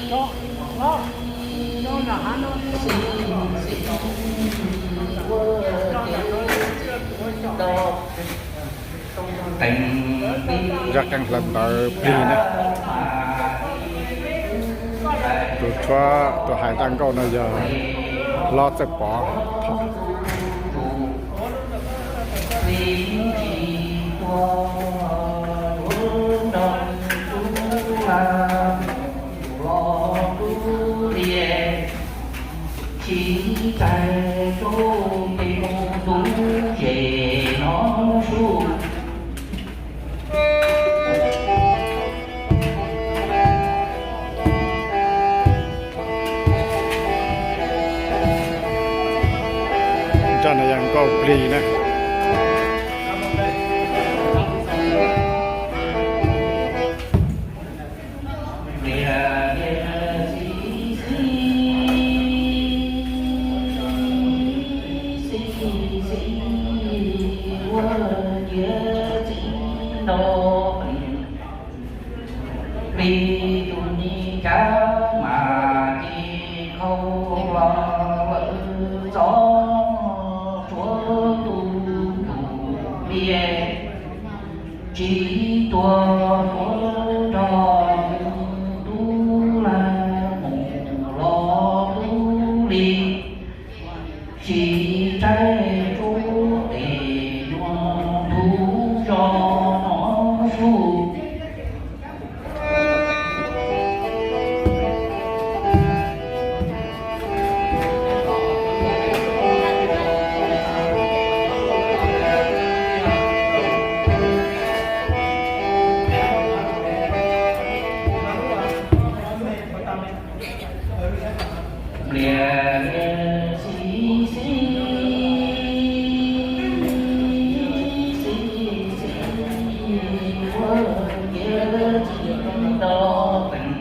Zaj qeej hlawv ntawv plig na. Tus tshuab, tus hais zaj nkauj no yog Hlob Txawj Pov Thom. Zaj no yog nkauj plig na. Plig tus ni kav mas ces khau los lawm txoj tsuav tus tus liaj, tsis tuag tuav nrog tus tub lag mus los tub li. Tsis tsaib rub tes nyuag ntug zos no su. Pliag xib xib xib xib ua ciav tsis tau teem,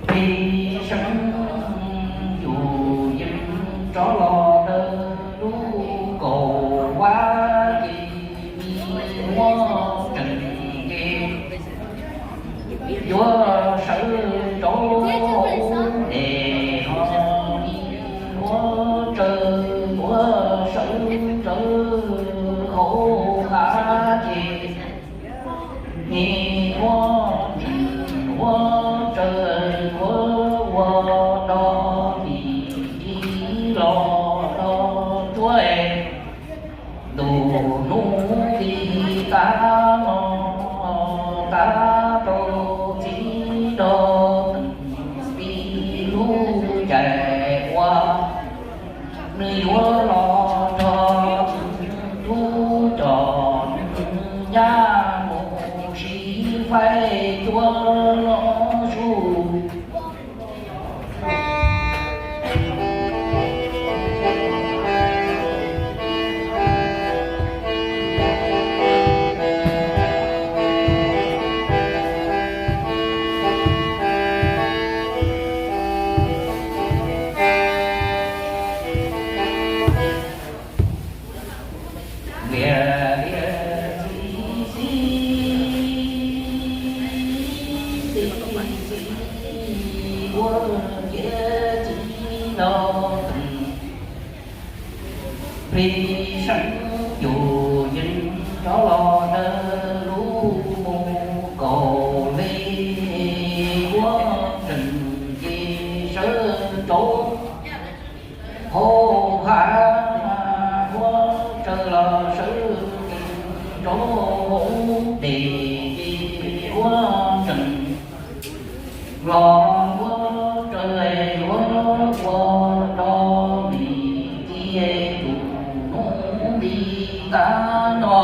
plig seev yus yeej rov los dawb lub kaum vab ces muab tseem ces yuav sawv rau hauv tes ho yuav tsawv, yuav sawv rau hauv hav ces nig muab ntsis yuav tsawv yuav ua rau nim ci los rau cuab es. Ntu hnub li tav no, tav rau txiv nrog pib lub caij ua, nws yuav los nrog tub coj nyab mus sib faib cuab los sus. Plig seev yus yeej rov los dawb lub mus kaum li, yuav tseem ces sawv rau hauv hav, yuav tsawv los sawv tsees rau hauv tes ces yuav tseem los yuav tsawv yuav ua rau nim ci tus hnub li tav no.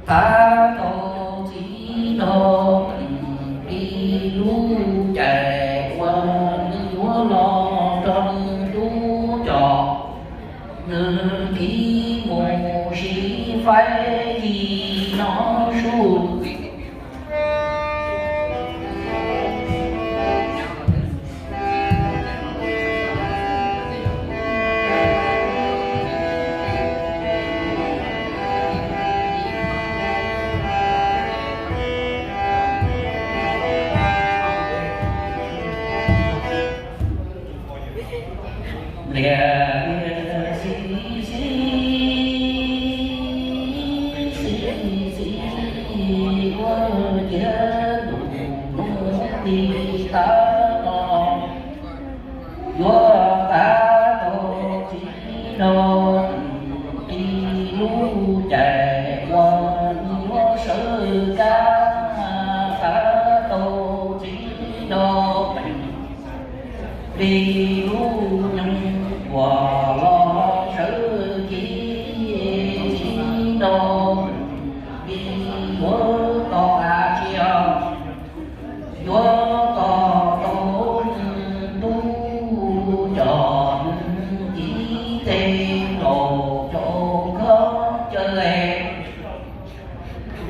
Tav rau txiv nrog plig lub caij ua, nws yuav los nrog nws tub coj, nws tiv mus sib faib li no sus. Li tav no yuav tav tau txiv nraug qi lub caij uas yuav sawv kab, tav tau txiv nraug li lub nyoog uas los sawv kiv txiv nraug li yuav tau tas tsiaj. Yuav tos tau ntuj cov kiv teg los cov khob cawv,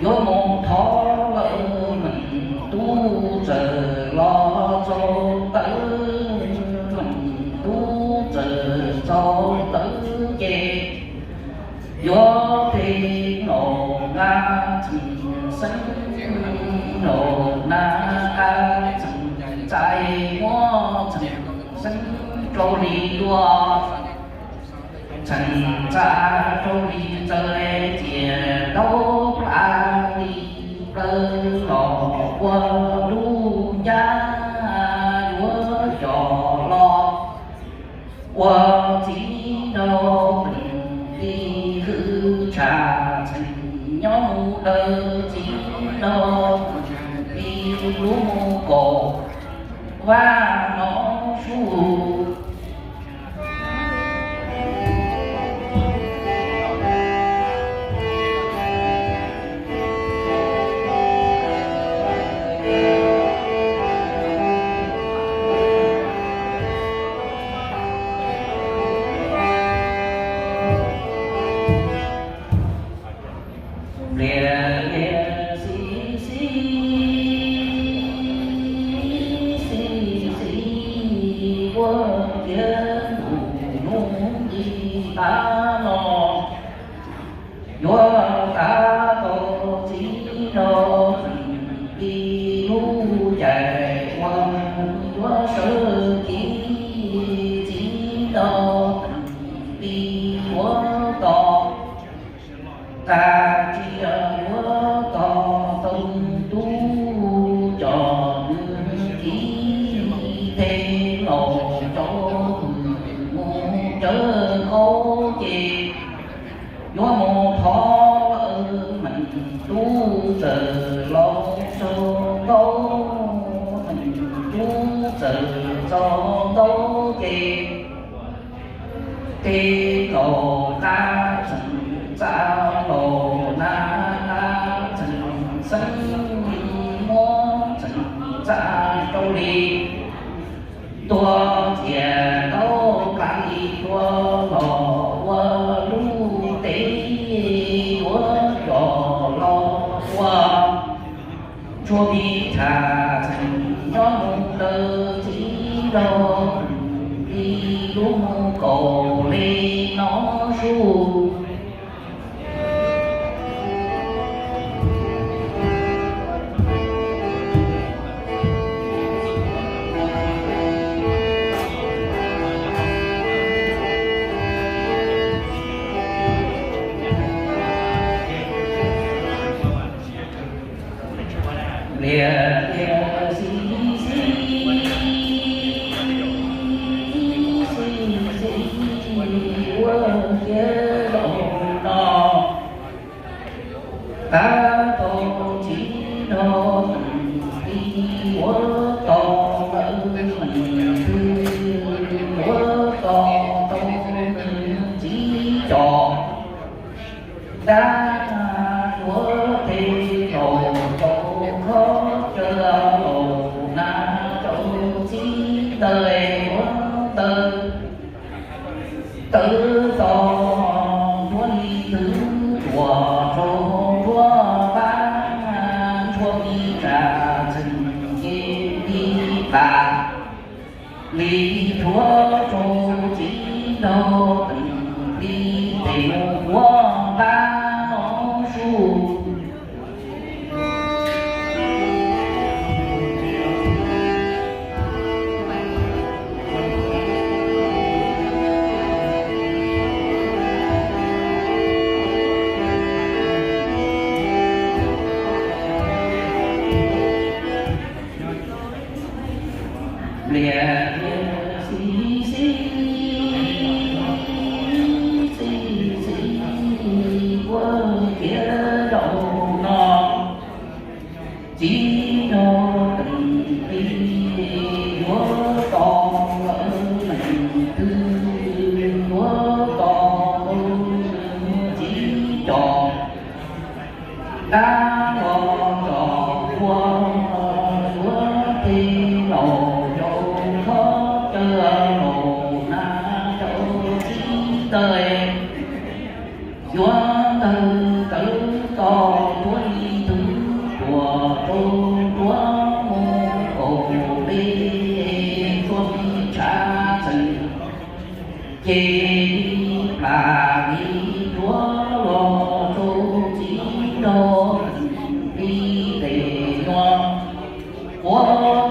yuav mus thov lawm meem tub txawm los txog ntawd, meem tub txawm txog ntawd ces yuav tej noj na txheem xeeb, noj na qab txheem txais muab txheem xeeb rau li luaj, txheem txais rau li txawv tias ntaub plab li plawv los ua lub ncab yuav coj los ua txiv nraug li hwj tshaj txheem nyob mus daws txiv nraug li lub mus kaum vaj no su. Lias lias xis xis xis xis ua ciav ntuj hnub nti tav no yuav tav tau txiv nraug li lub caij uas yuav sawv kiv txiv nraug li yuav tos tas tsiaj, yuav tos tau ntuj cov kiv teg los cov mus cawv qaub ces yuav mus thov lawm meem tub txawm los txog ntawd, meem tub txawm txog ntawd ces tej laus qab txheem txav, laus nab qab txheem xeeb, muab txheem txav rau li tuag, txiav ntaub plab li tuag los ua lub teb yuav coj los ua ntsuag mi tshaj txheem nyob mus daws txiv nraug li lub mus kaum li no su. Lias lias xis xis xis xis ua ciav ntuj no tav tau txiv nraug li yuav tos lawm meem twg yuav tos tau txiv cov dab yuav tej laus cov khob cawv, laus nab cov txiv ntawd yuav ntawd tawv txo ntsuab li twv tuam rau ntsuab pab, ntsuab li tshaj txheem ces li tas li rhuav rau txiv nraug li tes mus ua pab no su. Pliag pliag xib xib, xib xib, ua ciav zaum no, txiv nraug teem plig yuav tos lawv leej twg, yuav tos tau txiv cos. Dab los cos, ua yuav tes laus yau, khob caw laus nab rau txiv ntawd, yuav ntawg tawv tos tuav li tug ruam rau tuav mus kaum peb, tuav tshav txeem ces li plam li tuav los rau txiv nraug li tes no, ua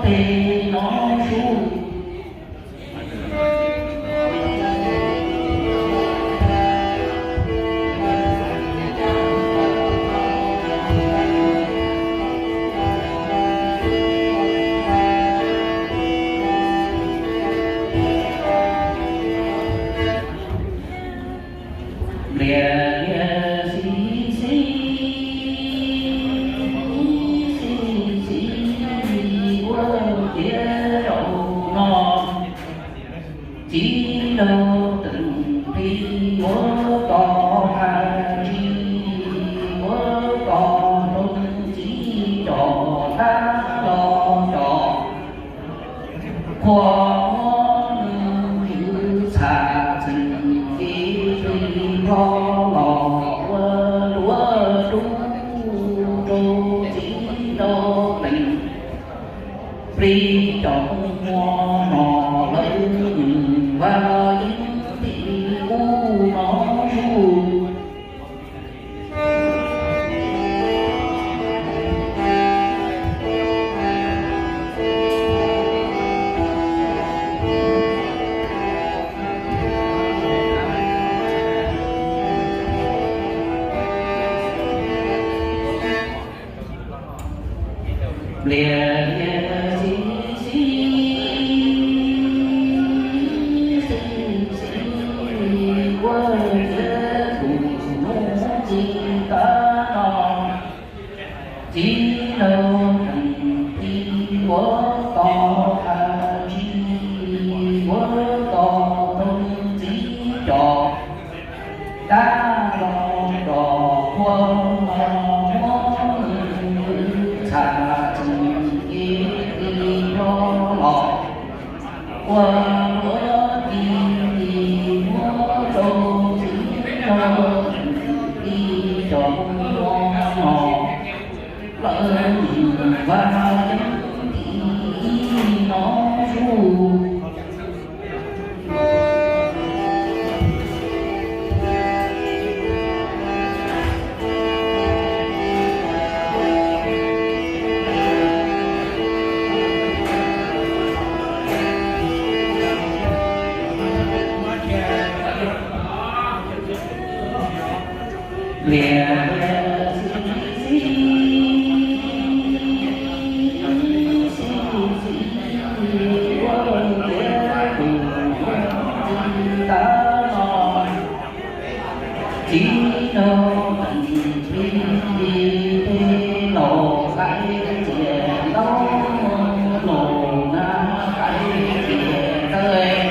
tes no su. Pliag pliag xib xib, xib xib, ua ciav zaum no, txiv nraug teem plig yuav tos has tsi, yuav tos rau txiv cos dab los cos, qhua muab nws txham txheem ces plig nrho los ua luav dub rau txiv nraug teem plig cov muag no lawv nws vaj yeeb tim ub no zus. Pliag pliag xib xib, xib xib, ua ciav tus hnub txij tav no, txiv nraug teem plig yuav tos has tsi, yuav tos rau txiv cos dab los cos, qhua muab nws txham txheem ces plig nrho los ua luav ci, muab rau txiv nraug li cov muag no lawv nws vaj yeeb tim ub no zus. Pliag pliag xib xib, xib xib, ua ciav tus hnub txij tav no, txiv nraug teem plig li tes laus qaib txias, laus nab qaib txias ntawd.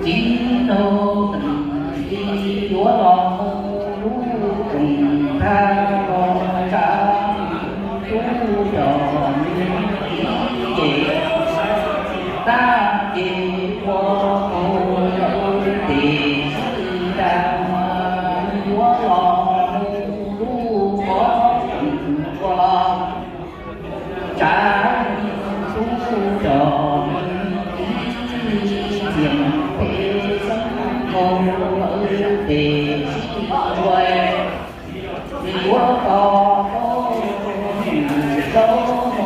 Txiv nraug teem plig yuav los mus lub rooj thaj los tsa tub cos nws ib ce, tab ce ua tau lawm tes sib tag, yuav los mus lub qhov rooj ua los tsa tub cos nws ib ce, peb xeeb nkaus lawm tes sib ua, nws yuav tos tau nws rau mus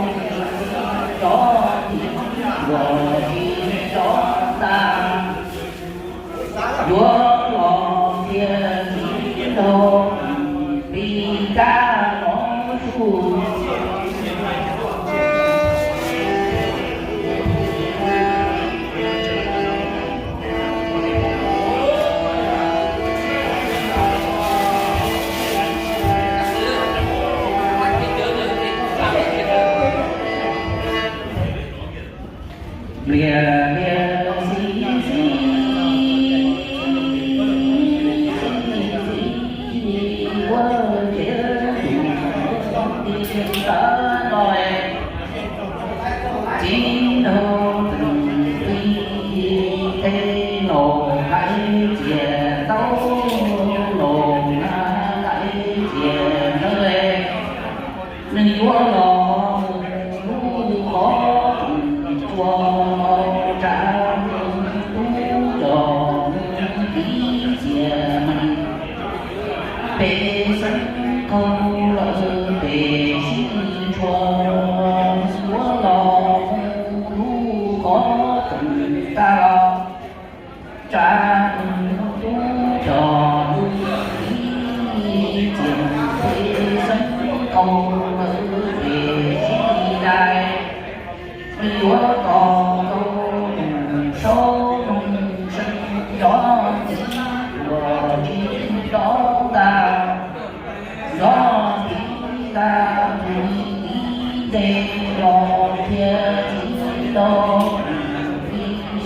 rov tim uas tsis rov tag. Yuav los tias txiv nraug plig kab no zus. Lias lias xis xis, xis xis ua ciav tus ti tav no, txiv nraug tsis ti tej laus hais tias tau laus na hais tias ntawd, nws yuav los mus lub qhov rooj tsua tsa, tub coj mus tiv cias meej, pem xeev kaum lawm pem sib ntshua, yuav los mus lub qhov rooj tag los tsa, tub coj mus tiv cias pem xeev kaum lawm pem sib dai. Nws yuav tos tau tus saub noog seej cov txiv uas tsis dob tag, cov txiv tag tus txiv ntse los thiaj txiv tau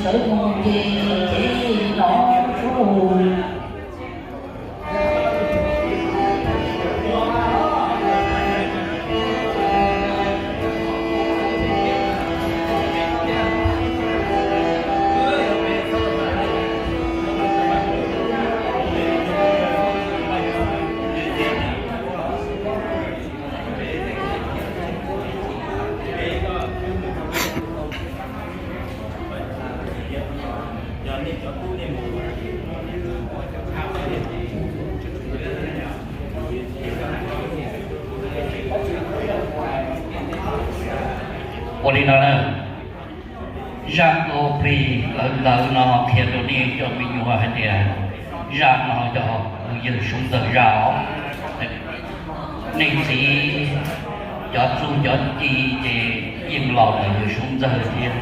sawv mus ces ces no tsuj. Ua li no na, zaj ntawd plig lawv ntawv no qhia rau nej cov me nyuam hais tias zaj no yog kuv yawg Suav Ntxawg zaj os. Nej txiv cov txuj cov ci ces yeej los ntawm yawg Suav Ntxawg thiab,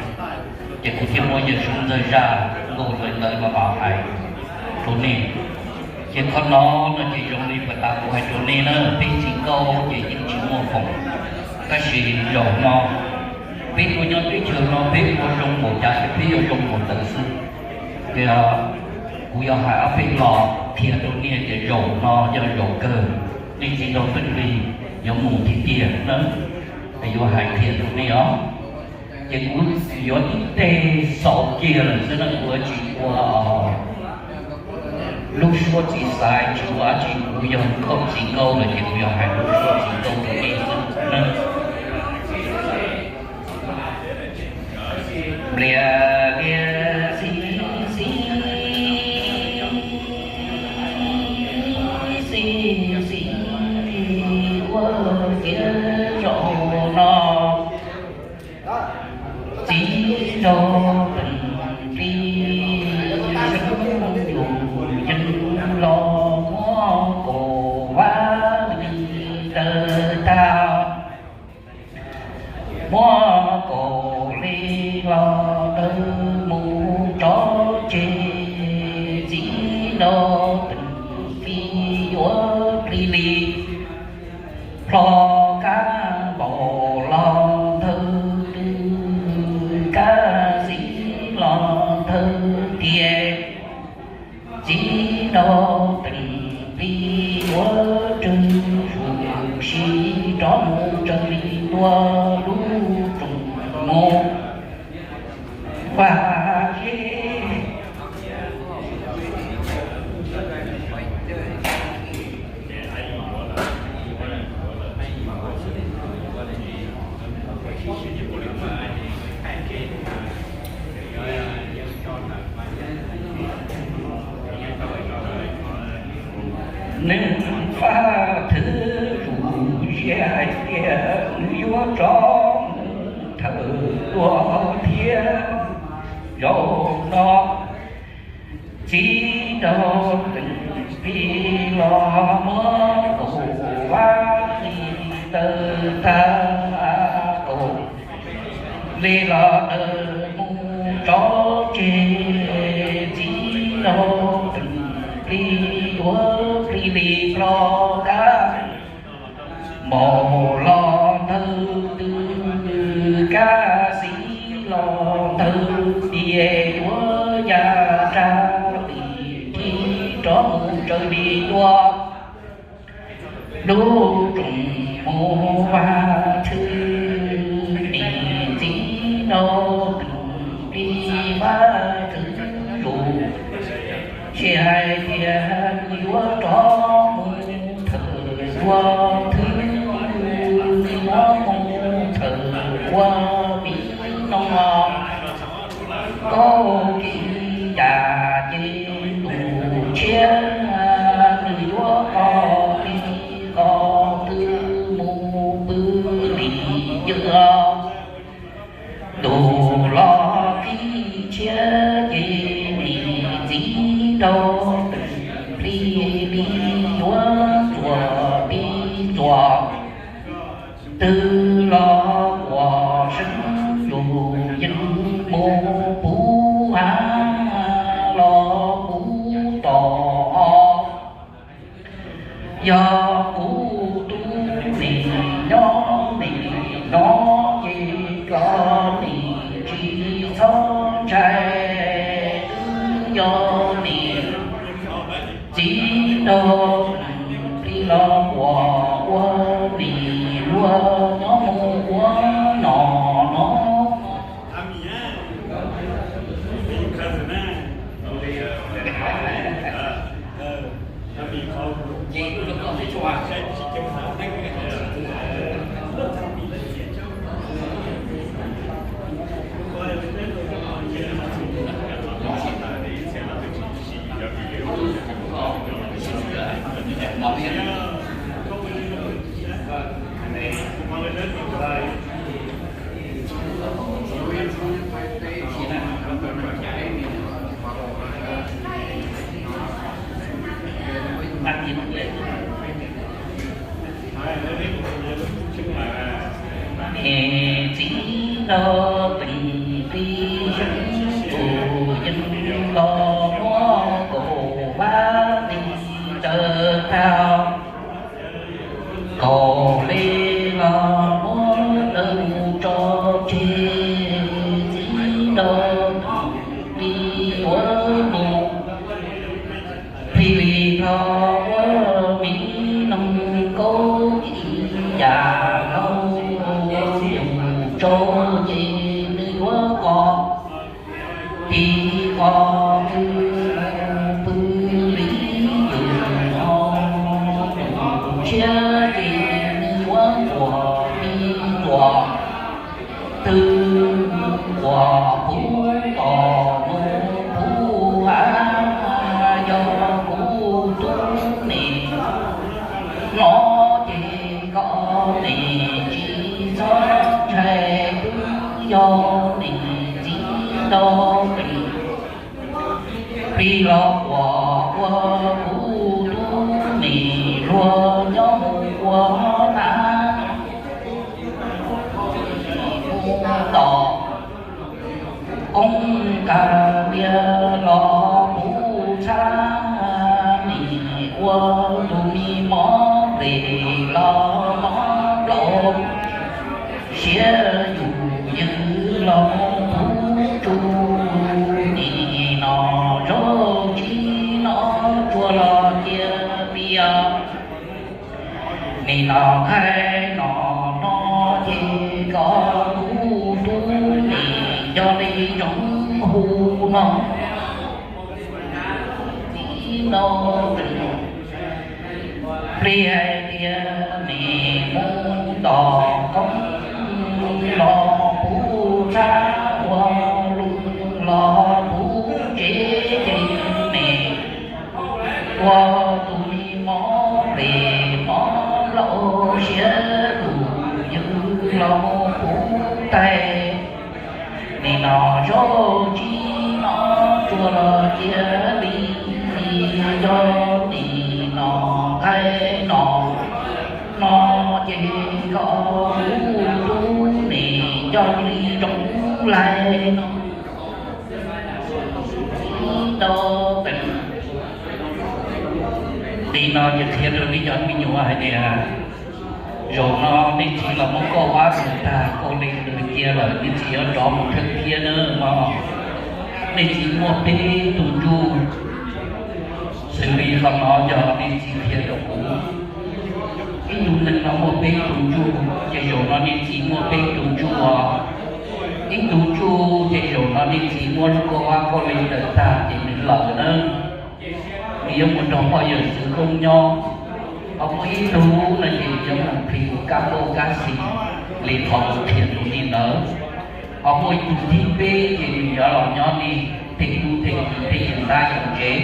ces kuv thiaj muab yawg Suav Ntxawg zaj nkaus lawv ntawv no los hais rau nej. Ces qhov no no ces zoo li puag ta kuv hais rau nej na, peb txiv nkauj ces yeej tsis muaj foom, tab sis zaum no peb tuaj nyob teb chaws no peb ua zoo npaum cas ces peb yuav zoo npaum ntawd xwb. Ces kuv yuav hais ob peb lo qhia rau nej tias zaum no yog zaum kawg, nej txiv nraug Pheej Lis yuav mus tiag tiag na, yuav hais qhia rau nej os. Ces kuv yuav ib teg xaus kiag lawm xwb na, kuv yuav tsis ua lub suab txiv xaiv tsis ua dab tsi, kuv yog nkauj txiv nkauj lawm ces kuv yuav hais lub suab txiv nkauj rau nej xwb na. Nplias lias xis xis, xis xis ua ciav zaum no, txiv nraug Pheej Lis seev yus yeej los muab kaum vab li ntawd tag. Muab kaum li los ntawd mus tso tseg, txiv nraug Pheej Lis yuav plig li plho kab npaum los ntawd twg, kab xis los ntawd tiag. Txiv nraug Pheej Lis yuav rwg sus si rov mus raws li tua lub rooj mus vaj zeb. Neeg faj thwv zus ziab hais tias nws yuav rov mus thawm tuaj thiab zaum no. Txiv nraug Pheej Lis los muab kaum vab li ntawd tag, kaum li los ntawd mus tso tseg, txiv nraug Pheej Lis yuav plig li plho kab npaum los ntawd twg, kab xis los ntawd Lub tsoom mus vaj tshwm, niam txiv nrog plig vaj tshwm zus, ces hais tias nws yuav rov mus thawm ua thwj, nws yuav mus thawm ua viv noj. Kauj Kim Yam ces tus tshiab, nws yuav qhov plig qhov twg mus pw lim yawm. Ntuj los qhib tshiab ces niam txiv nrog plig li yuav txuas pib txuas. Twg los ua seeb yus yeej mus puv hav los puv tod. Yog kuv tub nim nyob nim no ces koj nim tsis txhob ntshai. Twb yog nim txiv nrog plig los ua ua nim luag nyob mus ua no no. Niam txiv nrog plig plig yeej tus yeej los muab kaum vab li raws tag. Kaum li los muab raws tso tseg, txiv nrog plig yuav mus. Plig li tho ua mi noog Kauj Kim Yam laus, yus tso ces nws yuav qhov plig qhov twg mus pw lim yawm no. Tus tshiab ces nws yuav txuas pib txuas, twg mus puv tod mus puv hav. Yog kuv tub nim no ces koj nim tsis txhob ntshai, twb yog niam txiv nrog plig, plig los ua ua kuv tub nim luag nyob mus ua na. Mus tom koob kas lias los puv txhab, nim ua tus me mob nples los mob nplaum, siav yus ywm los puv tsuj, nim no zaug tsis no tsuas los cia li os. Nim no qhaib no no ces koj kuv tub nim nco li tsoov hu no. Txiv no plig hais tias nim mus tom koob los puv txhab, ua lus los puv tsev ces nim ua tus me mob nples mob nplaum, siav tus ywm los puv taig. Nim no zaug tsis no tsuas los cia li, yog nim no qhaib no no ces koj kuv tub nim nco li tsoov laig no. Nim no ces qhia rau nej cov me nyuam hais tias zaum no nej txiv los muab kauj vab mus tag, kauj li lwm cia lawm, nej txiv yuav rov mus thawj thiab nawb mog. Nej txiv muaj peb tus ntsuj, xws li qhov no yog nej txiv qhia rau kuv. Ib tug neeg no muaj peb tug ntsuj, ces zaum no niag txiv muaj peb tug ntsuj os. Ib tug ntsuj ces zaum no niag txiv muab lub kauj vab kauj le ntawd tag ces nws lawm na. Nws yuav mus nrog pog yawm txwv koob nyob. Ho muaj ib tug no ces nws yuav mus plhis kab kauj kab xis li qhov kuv qhia rau nej ntawd. Ho muaj ib tug thib peb ces nws yuav los nyob li tej tub tej ki tej yawm ntab yawm ntsev.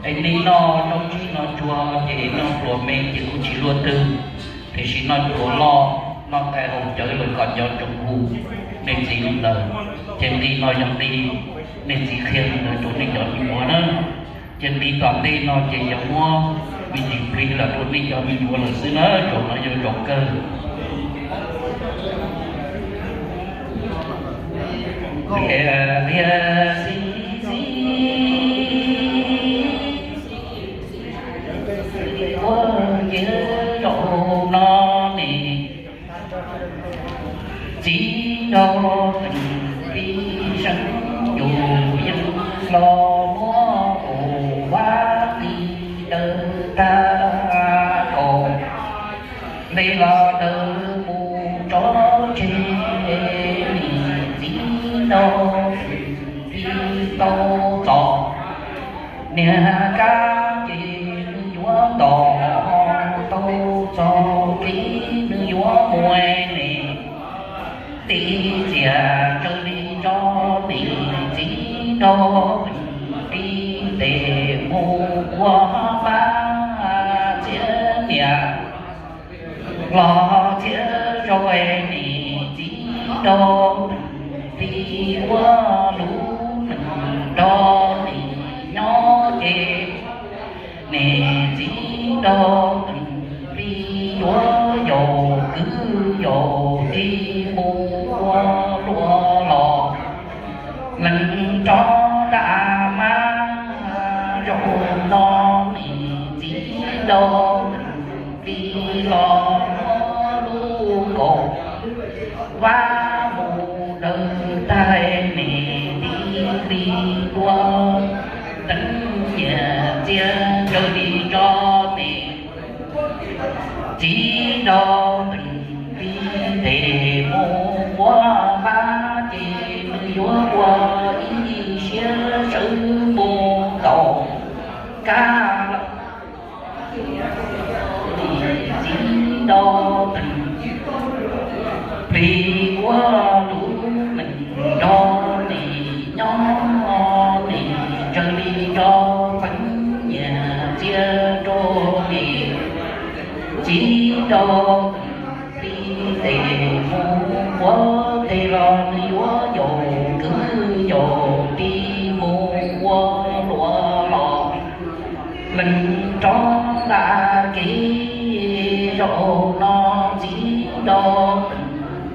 Es nej noj zaub ntsib no tsuag ces noj pluas me ces kuj tsis luaj twg, tiam sis noj pluas loj, noj qai haus cawv lawm kom nco tsoom hu nej txiv li ntawd. Ces nqi no yog nqi nej txiv qhia li ntawd rau nej cov me nyuam na. Ces nqi tom ntej no ces yog muab me ntsis plig los rau nej cov me nyuam lawm xwb na, zaum no yog zaum kawg. Liaj liaj xib xib ua cia zaum no ne, txiv nraug teem pib seev yus yeej los muab kaum vab li dawb tag kaum npe los dawb mus tso tseg, niam txiv nraug pib tau txog niag kab ces nws yuav ntom, tau txog kev nws yuav mus ne. Tib txiag raws li tso niam txiv nraug pib tes mus ua pab txiav niam los txiav zaus, niam txiv nraug pib ua lub neej nrog niam nyob ces niam txiv nraug pib yuav yaus kwv yaus tij mus ua luam los lees rov dab mab. Zaum no niam txiv nraug pib los muab lub kaum vab mus daws tag, niam tij li dua teev nyias txiag raws li tso niam txiv nraug teem pib tes mus ua pab ces nws yuav ua ib siab sawv mus ntaus kab lawm. Niam txiv nraug teem plig ua lub neej nrog niam nyob, niam raws li tso teev nyias txiag rau niam txiv nraug teem pib tes mus ua teb los nws yuav yaus kwv yaus tij mus ua luam los lees rov dab kev. Zaum no txiv nraug teem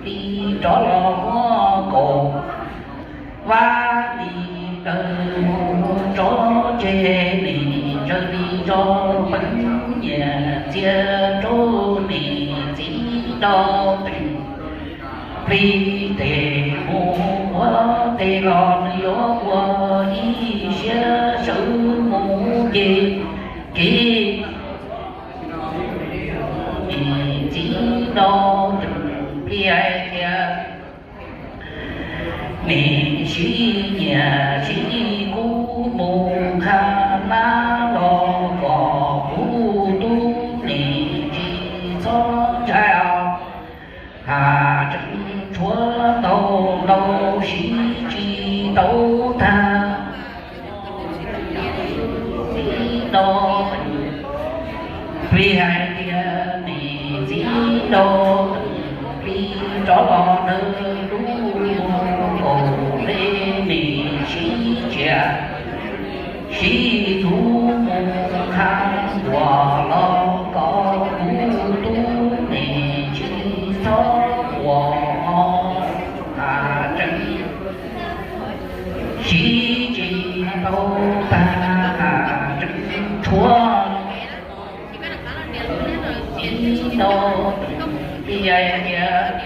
pib rov los muab kaum vab li dawb mus tso tseg, niam raws li tso teev nyias txiag rau niam txiv nraug teem plig tes mus ua teb los nws yuav ua ib siab sawv mus ces kev. Niam txiv nraug teem plig hais tias, niam sib nyiam sib kub mus nqa nab los kom kuv tub niam tsis txhob ntshai os. Has tseem tshuav tau ntau sib tsis tau tag. Txiv nraug plig hais tias niam txiv nraug plig rov los ntawm lub kaum le niam sib txiav sib txuv mus nqa nkuas los kom kuv tub niam tsis txhob quas ho. Has tseem sib tsis tau tag, has tseem tshuav txiv nraug plig hais tias,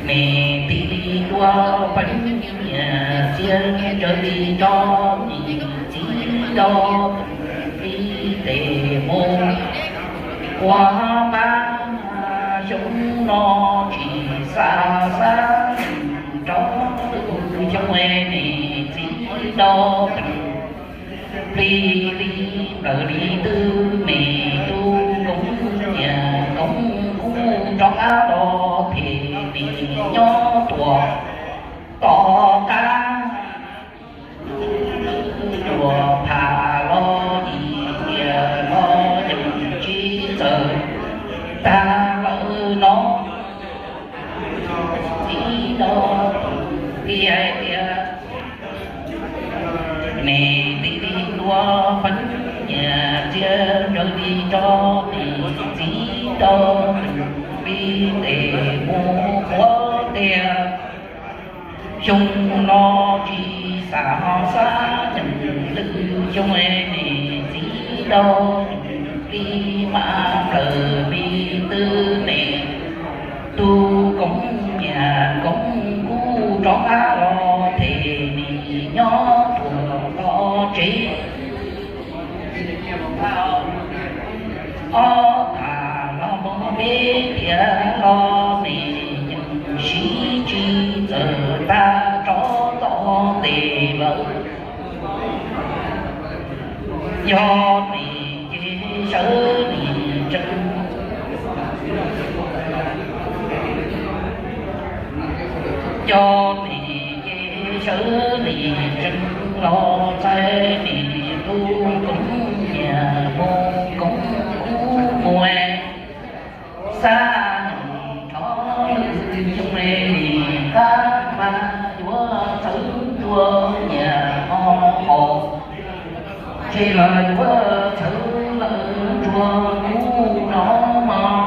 niam tij li dua teev nyias txiag raws li tso niam txiv nraug plig tes mus Ua pab xyoo no tsis xav xav rov lwm xyoo, niam txiv tau plig li plaws li twg, niam tus koob niam koob kuj rov qab los them niam nyob tuam tom qab. Tuam tham los yim tiam los yeej tsis txawm tag lawm no. Txiv tau plig hais tias niam tij li tua feeb, niam txiav raws li tso, niam txiv tau plig tes mus qhuav tiag. Xyoo no tsis xav xav nyeem lwm xyoo, niam txiv tau plig mas plaws li twg, niam tus koob niam koob kuj rov qab los them niam nyob tuam tom tsev. Ob tas los mus peb tiam los niam yeej siv tsis txawm tag rov tom tes lawm. Yog niam ces sawv niam tsees, yog niam ces sawv niam tsees los txais niam tus koob niam mus koob kuj mus. Xav nrov lwm xyoo, niam qab mas yuav txhawv ntsuag niam ho haus, ces los yuav txhawv lawm ntsuag kuj no mog.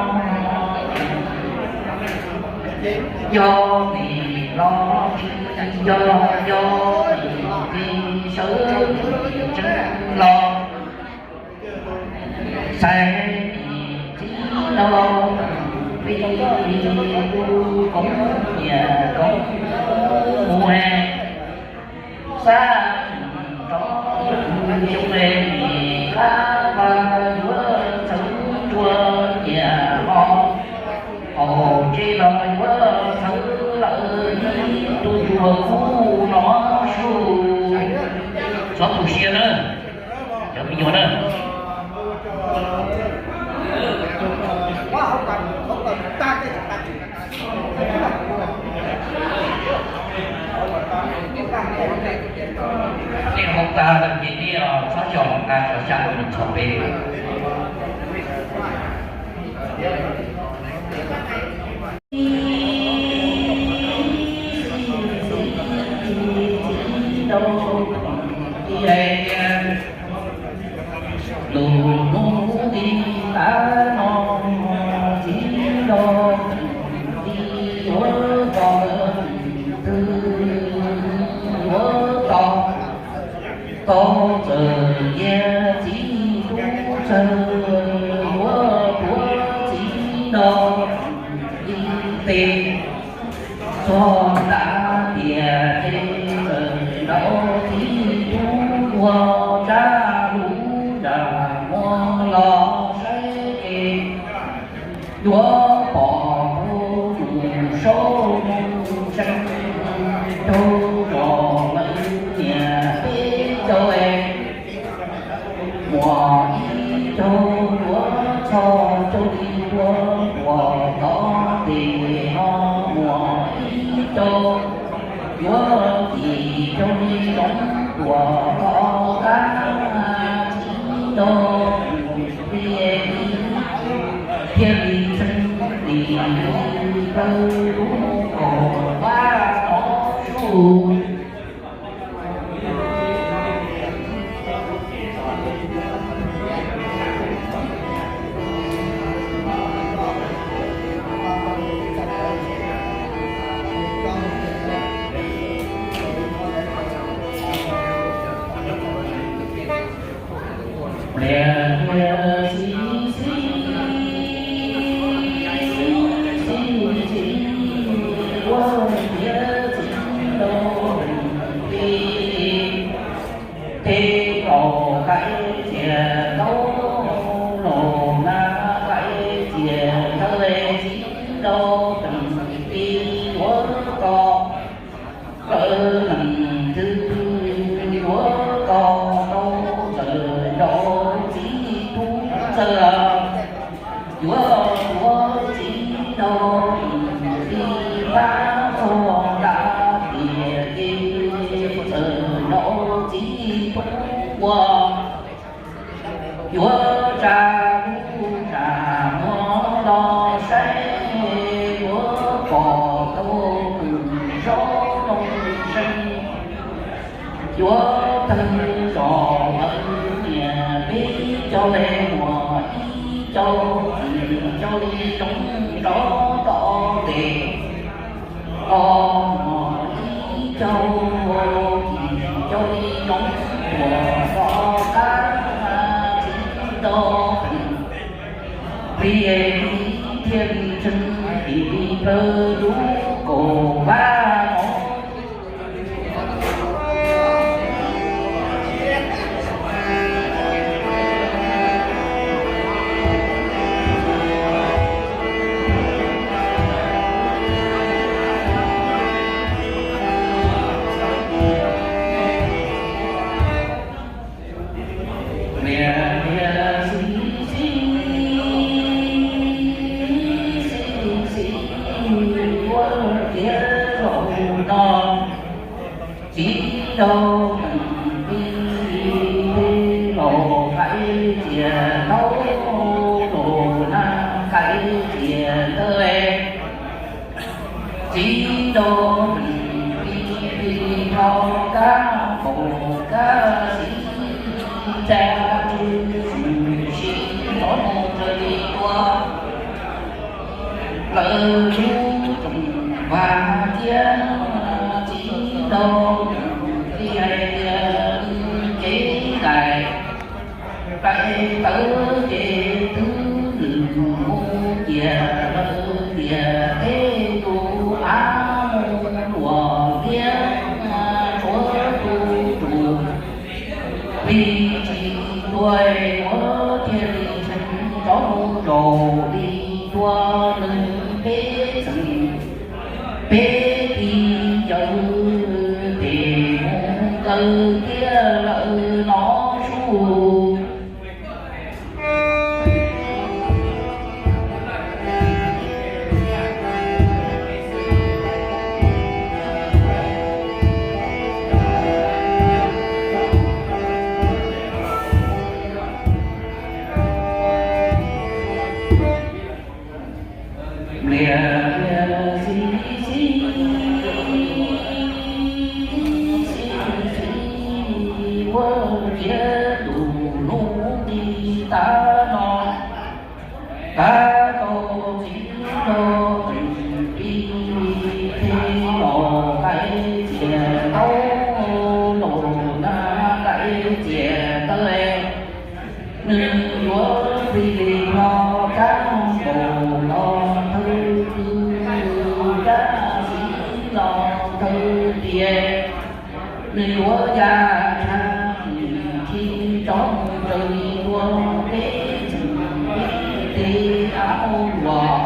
Yog niam los tsis yog, yog niam ces sawv niam tsees los txais niam txiv no, plig li tus koob niam koob kuj mus. Xav nrov lwm xyoo, niam qab mas yuav txhawv ntsuag niam ho haus, ces los yuav txhawv lawm ib tug ntsuag kuj no su. Xov tu siab na, cov me nyuam na. Nej hauv tag lawm ces nej txhob xyaum hauv tag, cov xya tus nws txhom peb. Lus hnub tim tav no, txiv nrog txiv yuav tau, twb yuav tau, tau txawm cia txiv tub txawg yuav tuav txiv nrog txiv tes. Txog nram tiaj ces txawm nrau txiv tub ua tsab lub nram muag los saib ces yuav pom tus nus saub mus tsees, raug zos lawm niam peb caug, muam ib caug yuav txog caug li tua tuam tom tes no, muam ib caug yuav tim caug li zoov tuam tom qab, txiv nrog txiv thiaj li txeeb tim li plaws lub kaum pab no su. Pliag pliag xib xib xib xib ua tiav txiv nrog txiv, tej laus qaib tias taub, laus na qaib Yuav tawg zos lawm niam, peb cov le muam ib co, txwm cov li roob nrov rov tes, los muaj ib co, txwm cov li roob tuam rov qab, txiv nraug plig li thiaj li tshee, tim li plawv lub kaum vaj no. Liam liam xib xib, xib xib, ua tiav zaum no, txiv nraug plig li plig los qaib txias ntaub, los nag qaib txias ntawd. Txiv nraug plig plig rov qab npaum kab xib, tsa tsw sib nrov mus raws li tua lawv lub rooj vag thiab. Txiv nraug thiaj hais tias, kev dais dais tawv ces twb nws mus cias lawm tias, tej tus av mus luam liab, tshuav tus tus plig tsis tuaj, yuav thiaj li tshee rov mus zaum li tua nws peb txheej peb tij ncaws, tes mus kaw tiag lawm no su. Liam liam xib xib, xib xib, ua tiav tus hnub nqis tav no, tav tau txiv nraug plig li plig los qaib txias ntaub, los nag qaib txias ntawd. Nws yuav plig li los kab npaum los thawj twg, kab xib los thawj tiag. Nws yuav ya tshaj, nws tsis rov mus raws li ua peb txheej peb tij av mus luam,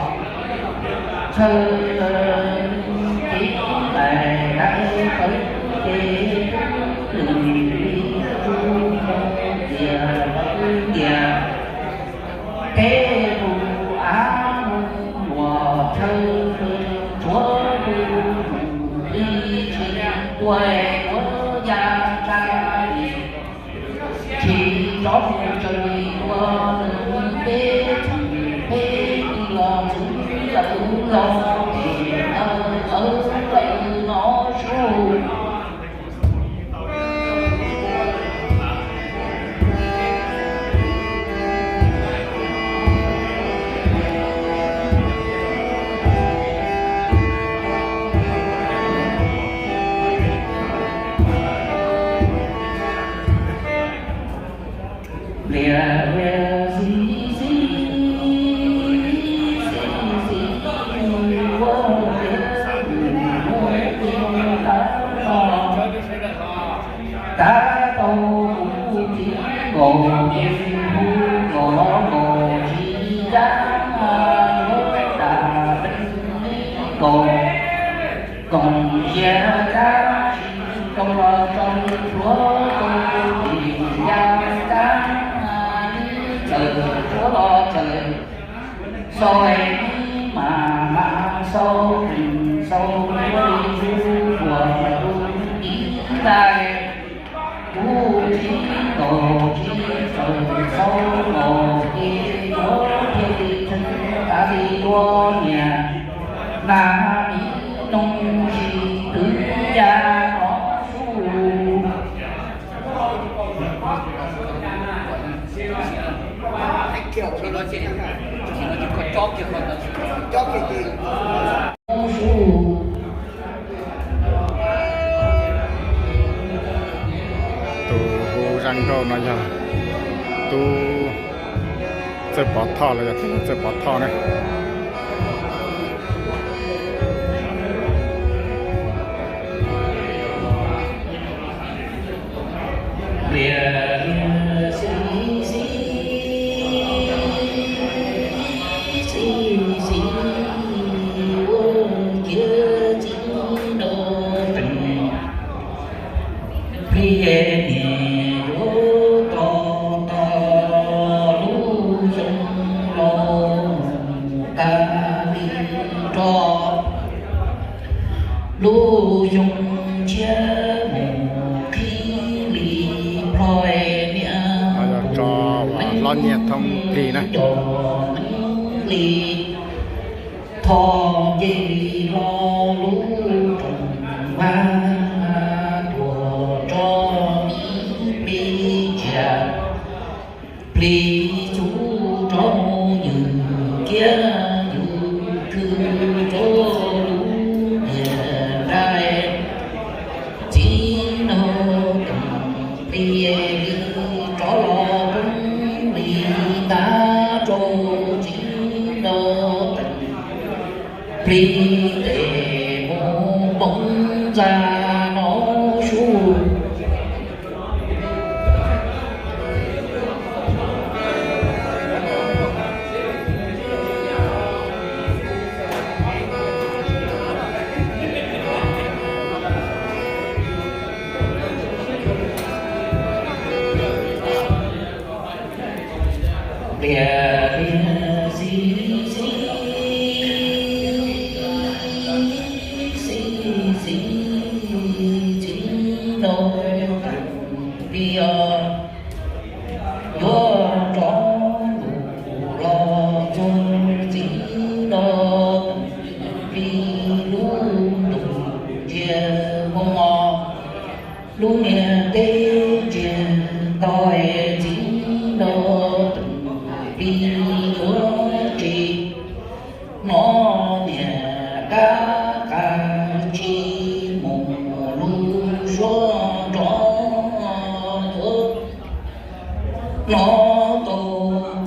chaw kev dais dais tawv ces nws li mus cias lawm tias, kev tus av mus luam chaw, tshuav tus tus li tsis tuaj, yuav ya tsa li tsis rov mus raws li ua nws peb txheej peb tij los txwv lawm los es lawv lawv lawv no su. Liam liam xib xib, xib xib, ua tiav tus hnub nqis tav no, tav tau kuv txiv nkaus, hu nkaus los nkaus tsis ncaj, yuav dam peev nkaus, koom sia kab tsis tau los tau tshuav tau tim ya kab, txawm tshuav los txawm xau, mas mas xau xau, yuav li hu tuam tus ib ntais. Kuv txiv nkaus tsis txawm xau los ces yuav thiaj li tshee tas li tua niam, nas mi noog tsis twv ya no su. Tus hu zaj nkauj no yog Tub Txawj Pov Thoj los yog Txawj Pov Thoj na. Plig niam yuav tos tos lub xyoo los mus tas li rau lub xyoo tshiab mus qhib li plhom niam. Hlob Nyiaj Thoob Plig na. Li thov nce hlo lub rooj vag tuaj tso ib peb tsiaj. Plig txhub rov mus ywg kiag ywg khw rau lub niag nraim. Txiv nraug Toom Plig rov los poob li ntag rau txiv nraug Toom Plig tes mus poob ntxa no sub. Pliag pliag xib xib xib xib txiv nraug Toom Plig os, yuav rov mus los txog txiv nraug Toom Plig lub ntuj ntsiag npoo os. Lub niag teb ntsiag to es txiv nraug Toom Plig yuav tsis hnov niag kab qas tsis mus lub suab nrov tuaj. Hnov tau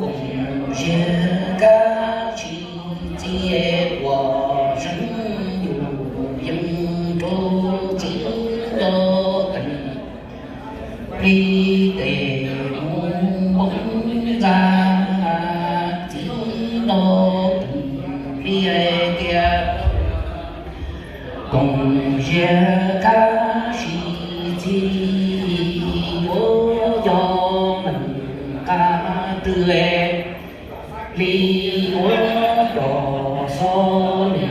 koom ziag kab tsis txia uas seev yus yees rau txiv nraug Toom Plig tes mus npoo ntxa. Txiv nraug Toom Plig hais tias koom ziag kab tsis txia yuav yog neeg qab twg li yuav rov xov li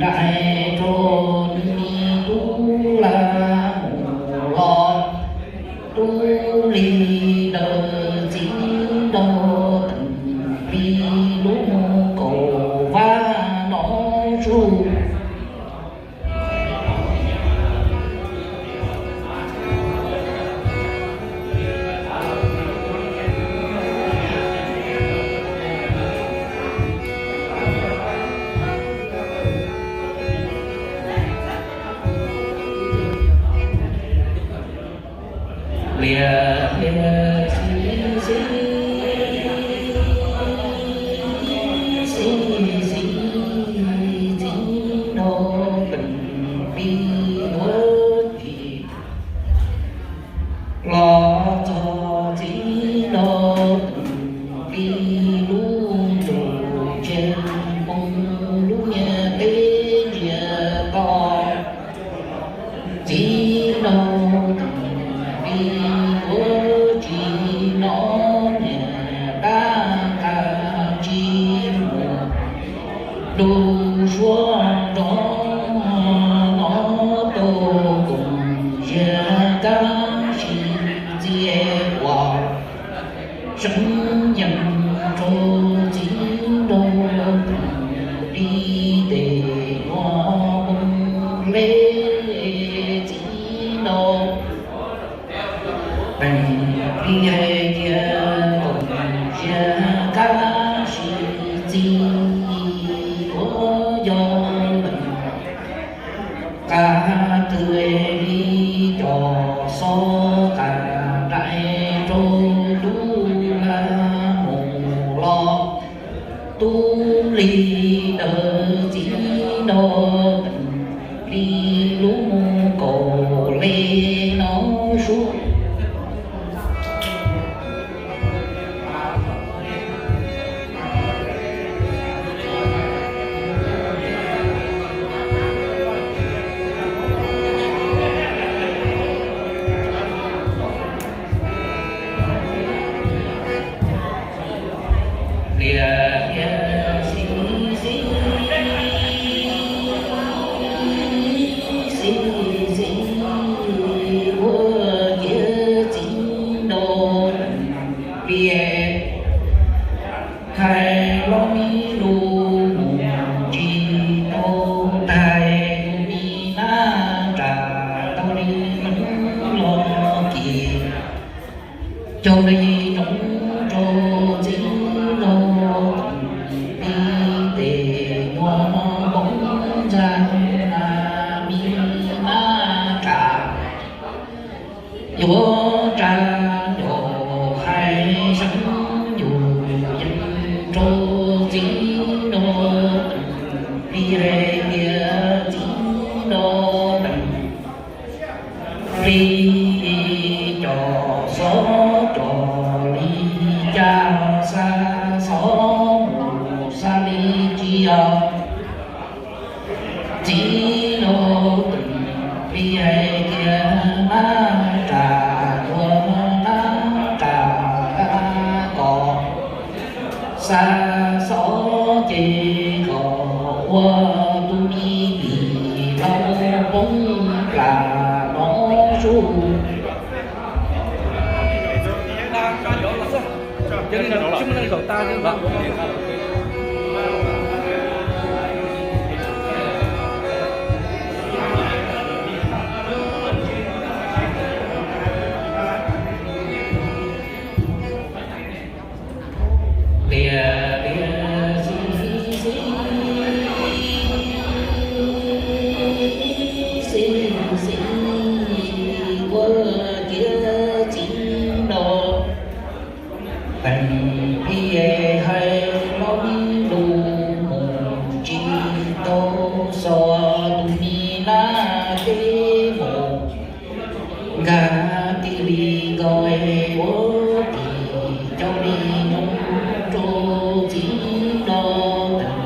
dais rau nws tub lam mus los tub li ntawd txiv nraug Toom Plig lub kaum vab no sub. Pliag pliag xib xib xib xib txiv nraug Toom Plig yuav tsis los txog txiv nraug Toom Plig lub ntuj ntsiag npoo lub niag teb ntsiag to. Txiv nraug Toom Plig yuav tsis hnov niag kab qas tsis mus lub suab nrov, hnov tau koom ziag kab tsis txia uas seev yees rau txiv nraug Toom Plig tes yuav npoo hle. Txiv nraug Toom Plig hais tias koom ziag kab tsis txia Qab twg li cov xob qab nraim rau tub lag mus los, tub li ntawd txiv nrog li lub mus kaum li no sub. Pliag pliag xib xib xib xib ua ciav txiv nrog pliag. Hais los mi lus mus tsis tau, hais tus mi nab ras tau li los kis. Cog li nroo rau txiv nrog li tes nyuag poob ntxa, mas mi nab ras yuav ras ncaus hais seev yus yees rau txiv nrog li hais tias txiv nrog li cov xob cov li cas xa xov mus xa li tsis yog. Txiv nrog li hais tias nab ras yuav nab ras kom xa xov ces kom ua tus mi lis los poob plas no sub. Pliag pliag xib xib xib xib ua ciav txiv nrog teem pliag hais los mi lus mus tsis tau, xov tus mi nab teb mus nkag tib li nkaus ua tim cov li nroo rau txiv nrog teem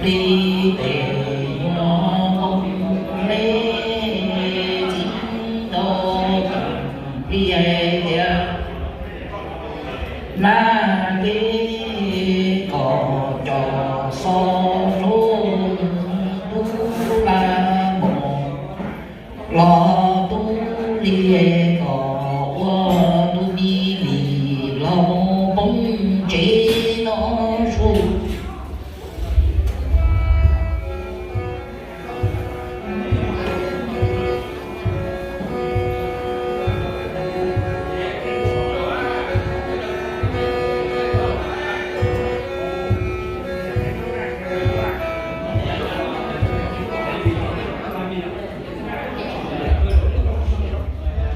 li tes nyuag npoo le txiv nrog teem li hais tias nab teb kom cov xov rau tub lag mus los tub li kom ua tus mi lis los mus poob tsev no sub.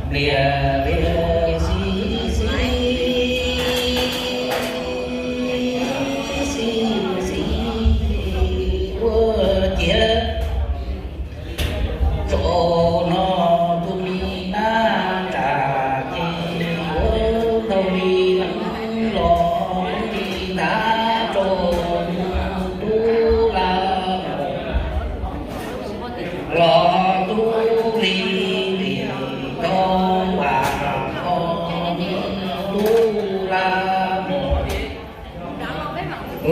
Pliag pliag xib xib xib xib ua ciav tso no tus mi nab ras ces ua ntau li los li ntab rau tub lag los tub li tim tau vas kho tub lag mus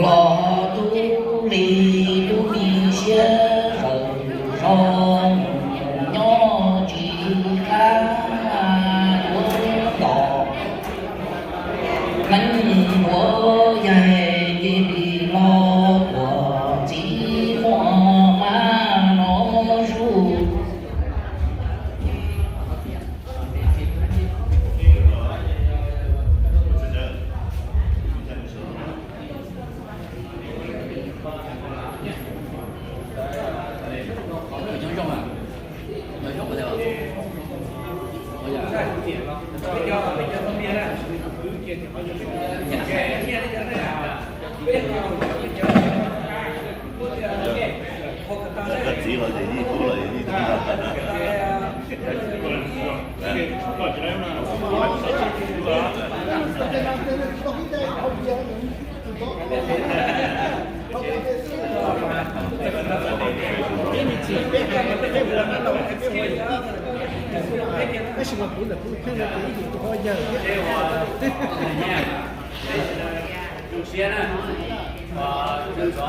los tub li tub mi siab zawm zog mus nyob tsis qab ua ntom. Neeb npuav yaig cia li los tuam txiv muaj mab no zuj Koj txiv los yog yij tub los yog yij tub no. Tus siab na, tus zov